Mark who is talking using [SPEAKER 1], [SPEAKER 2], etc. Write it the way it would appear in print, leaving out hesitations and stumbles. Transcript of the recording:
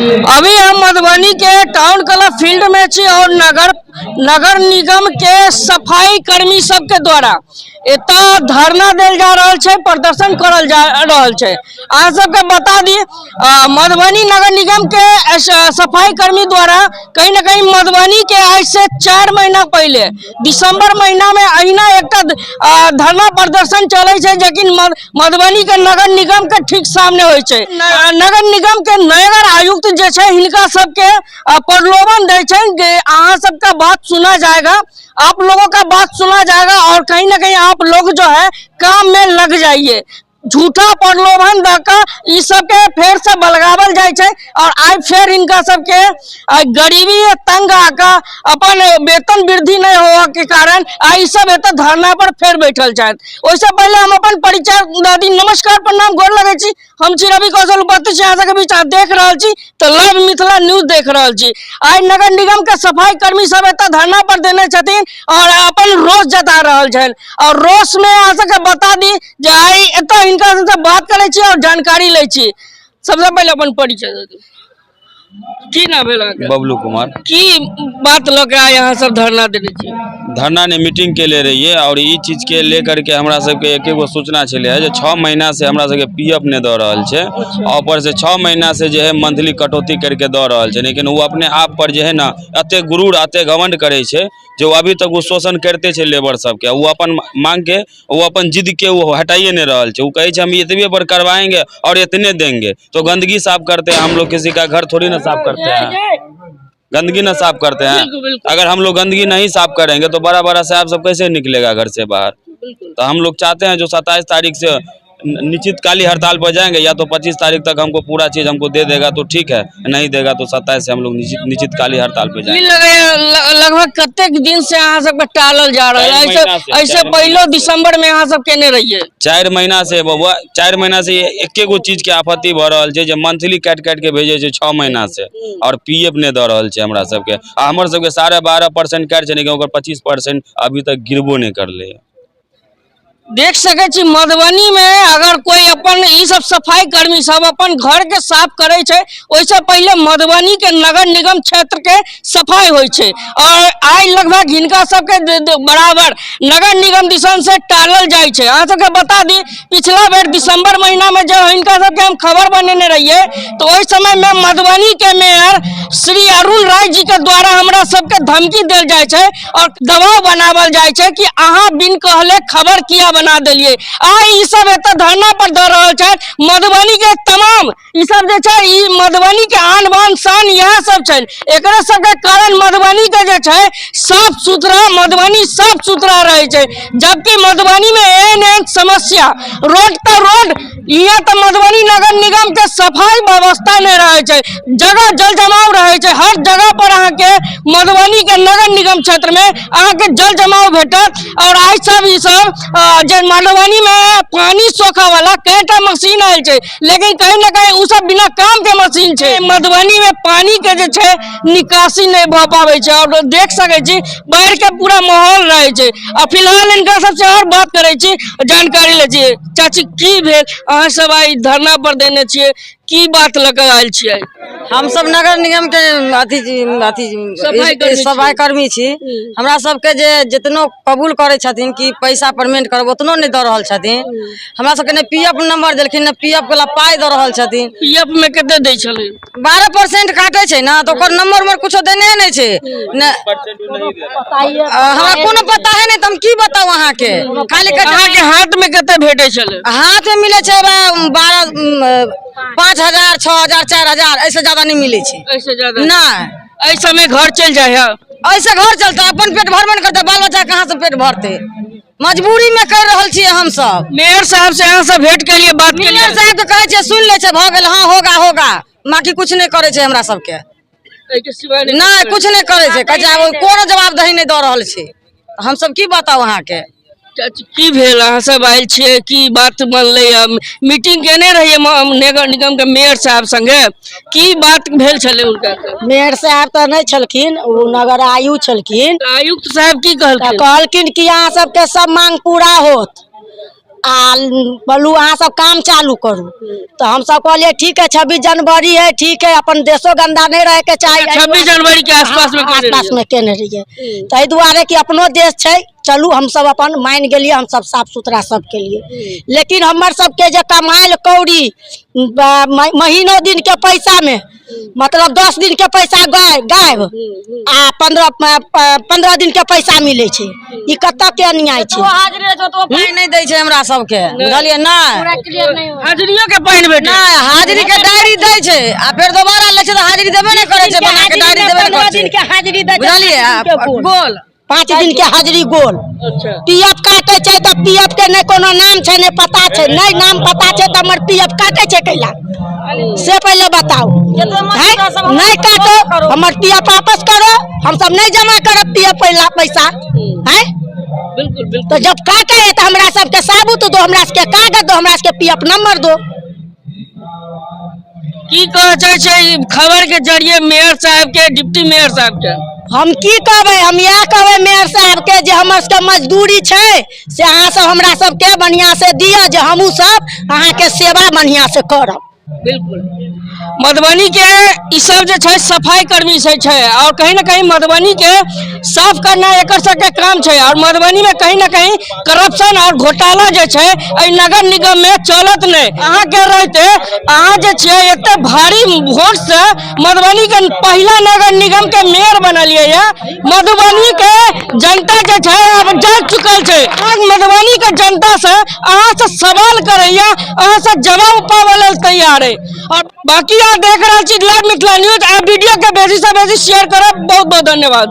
[SPEAKER 1] अभी हम मधुबनी के टाउन क्लब फील्ड में छी और नगर नगर निगम के सफाई कर्मी सबके द्वारा एतऽ धरना देल जा रहल छै, प्रदर्शन करल जा रहल छै। अहाँ सबके बता दी, मधुबनी नगर निगम के सफाई कर्मी द्वारा कहीं ना कहीं मधुबनी के आज से 4 महीना पहले दिसंबर महीना में अहिना एकटा धरना प्रदर्शन चले छै, लेकिन मधुबनी के नगर निगम के ठीक सामने होइ छै। नगर निगम के नगर आयुक्त जे छै हिनका सबके प्रलोभन दै छै कि अहाँ सबका बात सुना जाएगा, आप लोगों का बात सुना जाएगा और कहीं ना कहीं आप लोग जो है काम में लग जाइए। झूठा प्रलोभन दऽ कऽ ई सबके फेर से बलगावल जाइ छै और आइ फेर हिनका सबके गरीबी तंग आके अपन वेतन वृद्धि नहीं होवा के कारण आइ ई सब एतऽ धरना पर फेर बैठल छथि। ओहिसँ पहिले हम अपन परिचय दऽ दी। नमस्कार, प्रणाम, गोर लगै छी। हम छी रवि कौशल, उपस्थित छी अहाँ सबके बीच। अहाँ देख रहल छी तऽ लाइव मिथिला न्यूज देख रहल छी। आइ नगर निगम के सफाई कर्मी सब एतऽ धरना पर देने छथिन और अपन रोष जता रहल छनि। और रोष में अहाँ सबके बता दी जे आइ एतऽ हिनका सबसँ बात करै छी और जानकारी लै छी। सबसँ पहिले अपन परिचय दऽ दियौ। की नाम भेल अहाँके?
[SPEAKER 2] बबलू कुमार।
[SPEAKER 1] की बात लऽ के आइ अहाँ सब धरना देने छी?
[SPEAKER 2] धरना ने मीटिंग के ले रहिए और ई चीज के लेकर के हमरा सबके एक एगो सूचना छलै जे 6 महीना से हमरा सबके पी एफ नहि दऽ रहल छै और ऊपर से 6 महीना से जे है मंथली कटौती करके दऽ रहल छै, लेकिन ओ अपने आप पर जे है ना एते गुरूर एते घमंड करै छै जे ओ अभी तक ओ शोषण करिते छै लेबर सबके। ओ अपन मांग के, ओ अपन जिद के ओ हटाइए नहीं रहल छै। ओ कहै छै हम एतबे पर करवाएंगे और इतने देंगे, तो गंदगी साफ करते हैं हम लोग, किसी का घर थोड़ी ना साफ करते हैं, गंदगी ना साफ करते हैं।
[SPEAKER 1] बिल्कुल, बिल्कुल।
[SPEAKER 2] अगर हम लोग गंदगी नहीं साफ करेंगे तो बड़ा बड़ा साहब सब कैसे निकलेगा घर से बाहर? तो हम लोग चाहते हैं जो 27 तारीख से निश्चितकाली हड़ताल पर जाएंगे, या तो 25 तारीख तक हमको पूरा चीज हमको दे देगा तो ठीक है, नहीं देगा तो 27 से हम लोग निश्चितकाली हड़ताल पे जाएंगे।
[SPEAKER 1] की लगैया, लगभग कतेक दिन से अहाँ सबके टालल जा रहल है?
[SPEAKER 2] चारि महीना से,
[SPEAKER 1] ऐसे
[SPEAKER 2] चारि
[SPEAKER 1] पहलो
[SPEAKER 2] महीना से।
[SPEAKER 1] दिसंबर में अहाँ सब केने रहिए?
[SPEAKER 2] 4 महीना से बबुआ, 4 महीना से एके गो चीज के आपत्ति भऽ रहल छै जे मंथली काटि काटि के भेजै छै 6 महीना से और पी एफ नहि दऽ रहल छै हमरा सबके। आ हमर सबके 12.5% काटि छै, लेकिन ओकर 25% अभी तक गिरबो नहि करलै।
[SPEAKER 1] देख सकै छी मधुबनी में अगर कोई अपन ई सब सफाई कर्मी सब अपन घर के साफ करै छै, ओहिसँ पहिले मधुबनी के नगर निगम क्षेत्र के सफाई होइ छै। और आइ लगभग हिनका सबके बराबर नगर निगम दिसन से टालल जाइ छै। अहाँ सबके बता दी, पिछला बेर दिसंबर महीना में जब हिनका सबके हम खबर बनेने रहिए तो ओहि समय में मधुबनी के मेयर श्री अरुण राय जी के द्वारा हमरा सबके धमकी देल जाइ छै और दबाव बनावल जाइ छै कि अहाँ बिन कहले खबर किया बना देलिए। आइ ई सब एतऽ धरना पर दऽ रहल छथि। मधुबनी के तमाम ई सब जे छै, ई मधुबनी के आन बान शान इएह सब छै। एकरे सबके कारण मधुबनी के जे छै साफ सुथरा, मधुबनी साफ सुथरा रहै छै, जबकि मधुबनी में एहन एहन समस्या, रोड तऽ रोड, यहाँ तऽ मधुबनी नगर निगम के सफाई व्यवस्था नहीं रहे छै, जगह जल जमाव रहे छै। हर जगह पर अहाँके मधुबनी के नगर निगम क्षेत्र में अहाँके जल जमाव भेटत। और आइ सब ई सब जे मधुबनी में पानी सोखा वाला कईटा मशीन आयल छै, लेकिन कहीं ना कहीं उ सब बिना काम के मशीन छै। मधुबनी में पानी के जे छै निकासी नहीं भऽ पाबै छै और देख सकै छी बाढ़ि के पूरा माहौल रहे छै। आ फिलहाल हिनका सबसे और बात करै छी, जानकारी लै छी। चाची, की भेल अहाँ सब आइ धरना पर देने छियै, की बात लऽ कऽ आयल छियै?
[SPEAKER 3] हम सब नगर निगम के अथी अथी
[SPEAKER 1] सफाई कर्मी छी।
[SPEAKER 3] सफाई कर्मी छी। हमरा सबके जे जितनो कबूल करै छथिन कि पैसा पेमेंट करब, ओतनो नहि दऽ रहल छथिन। हमरा सबके नहि पी एफ नंबर देलखिन, नहि पी एफ वाला पाइ दऽ रहल छथिन।
[SPEAKER 1] पी एफ में कते दै छलै?
[SPEAKER 3] 12% काटै छै ने, तऽ ओकर नंबर उम्बर कुछो देने नहि छै। ने, हमरा कोनो पता है नहि, तऽ हम की बताउ अहाँके? खाली कटे-
[SPEAKER 1] अहाँके हाथ में कते भेटै छलै?
[SPEAKER 3] हाथ में मिलै छै बारह, 5,000, 6,000, 4,000, ऐसे ज्यादा नहि मिलै छै।
[SPEAKER 1] ऐसे ज्यादा
[SPEAKER 3] नहि।
[SPEAKER 1] एहि समय घर चलि जाइ है?
[SPEAKER 3] ऐसे घर चलते, अपन पेट भरबे नहि करते, बाल बच्चा कहाँ से पेट भरते? मजबूरी में कर रहल छियै हम सब।
[SPEAKER 1] मेयर साहब से अहाँ सब भेंट के लिए बात के लिए?
[SPEAKER 3] मेयर साहब के कहै छियै, सुनि लै छै, भऽ गेल, हाँ होगा होगा, बाकी कुछ नहि करै छै हमरा सबके।
[SPEAKER 1] एहिके सिवाय नहि?
[SPEAKER 3] नहि, कुछ नहि करै छै। कहै छै आब कोनो जवाबदेही नहि दऽ रहल छै। हम सब की बताउ अहाँके?
[SPEAKER 1] चाची, की भेल अहाँ सब आयल छियै, की बात बनलै? मीटिंग केने रहियै नगर निगम के मेयर साहब संगे, की बात भेल छलै हुनका से?
[SPEAKER 4] मेयर साहब तऽ नहि छलखिन, ओ नगर आयुक्त छलखिन।
[SPEAKER 1] आयुक्त साहब की
[SPEAKER 4] तऽ
[SPEAKER 1] कहलखिन?
[SPEAKER 4] कहलखिन कि अहाँ सबके सब मांग पूरा होत। आ बोलू अहाँ सब काम चालू करू। तऽ हमसब कहलियै ठीक है, 26 जनवरी है, ठीक है, अपन देशो गंदा नहि रहैके चाही।
[SPEAKER 1] 26 जनवरी के आसपास में केने
[SPEAKER 4] आसपास में केने रहियै, ताहि दुआरे कि अपनो देश छै। चलू हमसब अपन मानि गेलियै, हमसब साफ सुथरा सब केलियै। लेकिन हमर सबके जे कमायल कौड़ी महीनो दिन के पैसा में, मतलब 10 दिन के पैसा गायब आ 15 दिन के पैसा मिलै छै। ई कतऽ के अन्याय छै?
[SPEAKER 3] हाजिरी रहै छै ओतबो पाइ नहि दै छै हमरा सबके, बुझलियै? नहि
[SPEAKER 1] हाजिरियो के पानि भेटै?
[SPEAKER 3] नहि, हाजिरी के डायरी दै छै आ फेर दोबारा लै छै तऽ हाजिरी देबे नहि करै छै, बना के डायरी देबे नहि
[SPEAKER 4] 15
[SPEAKER 3] करै
[SPEAKER 4] दिन
[SPEAKER 3] छै,
[SPEAKER 4] के हाजिरी दै छै,
[SPEAKER 3] बुझलियै?
[SPEAKER 4] 5 दिन के गोल।
[SPEAKER 3] गोल
[SPEAKER 4] 5 दिन के हाजिरी गोल।
[SPEAKER 1] अच्छा।
[SPEAKER 4] पीएफ काटे छै तऽ पीएफ के नहि कोनो नाम छै, नहि पता छै, नहि नाम पता छै तऽ हमर पीएफ काटे छै कैला, से पहिले बताउ। हैं? नहि काटो, हमर पीएफ वापस करो, हमसब नहि जमा करब पीएफ पहिला पैसा हैं।
[SPEAKER 1] बिल्कुल बिल्कुल।
[SPEAKER 4] तो जब काटे है तो हमरा सबके साबुत दो, हमरा सबके कागज दो, हमरा सबके पीएफ नंबर दो।
[SPEAKER 1] की कहऽ चाहै छै ई खबर के जरिए मेयर साहब के, डिप्टी मेयर साहब के?
[SPEAKER 4] हम की कहबै, हम इएह कहबै मेयर साहब के जे हमर सबके मजदूरी छै से अहाँ सब हमरा सबके बढ़िआँ से दिअ, जे हमहूँ सब अहाँके सेवा बढ़िआँ से करब।
[SPEAKER 1] बिल्कुल। मधुबनी के ई सब जे छै सफाई कर्मी से छै और कहीं ना कहीं मधुबनी के साफ करना एकर सबके काम छै। और मधुबनी में कहीं ना कहीं करप्शन और घोटाला जे छै एहि नगर निगम में चलत नहीं। अहाँ के रहते अहाँ जे छियै एते भारी वोट से मधुबनी के पहिला नगर निगम के मेयर बनलियै ये। मधुबनी के जनता जे छै अब जाग चुकल छै। आज मधुबनी के जनता से अहाँ से सवाल करैया, अहाँ से जवाब पाबै लेल तैयार है। और बाकी अहाँ देख रहल छी लाइव मिथिला न्यूज। आ वीडियो के बेसी से बेसी शेयर करब। बहुत बहुत धन्यवाद।